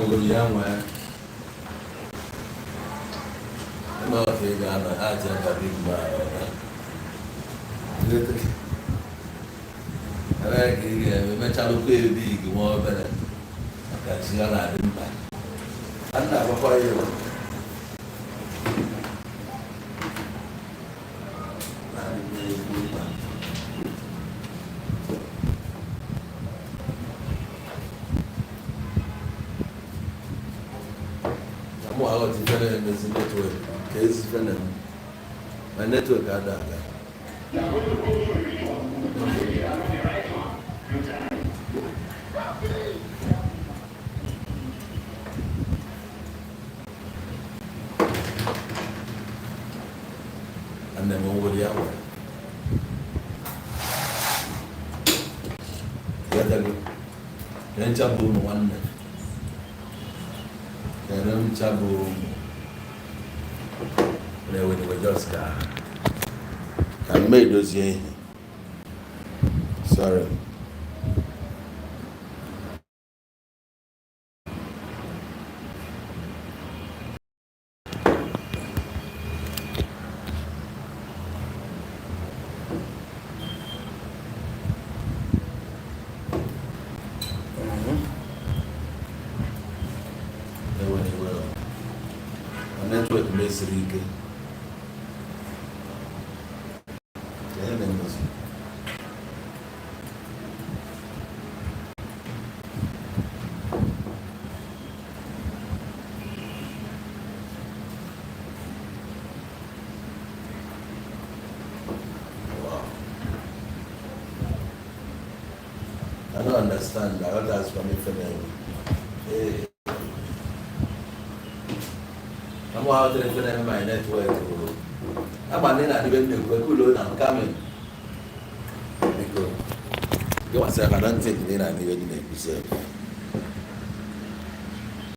Ogo ya nwee eme ọka ị ga-anọ aja ka big man ebee ka ị ga-eme mechalụkwa ebig nwa obere maka chi ya na-adị mkpa. A na-agwakwa ya o. Na-adị ezigbo mkpa. Na mụ aghọta ife na-emezi network ka ezi ife na-eme ma network ada aga. Nwanne m nwere ya nwere. Ghọtago? Ka ncha bụ ụmụ nwanne. Kere ncha bụ ụmụ. Na-ewe just ka m edozie ihe. Sorry. Ewe iwe o. Na network mesiri ike. Ka ihe na-emezi. Wow. I don't understand. I don't ask for me for them. Hey. I'm out there for my network. I'm a nina even the I'm coming. Because you want to say, I don't think Nina even the self.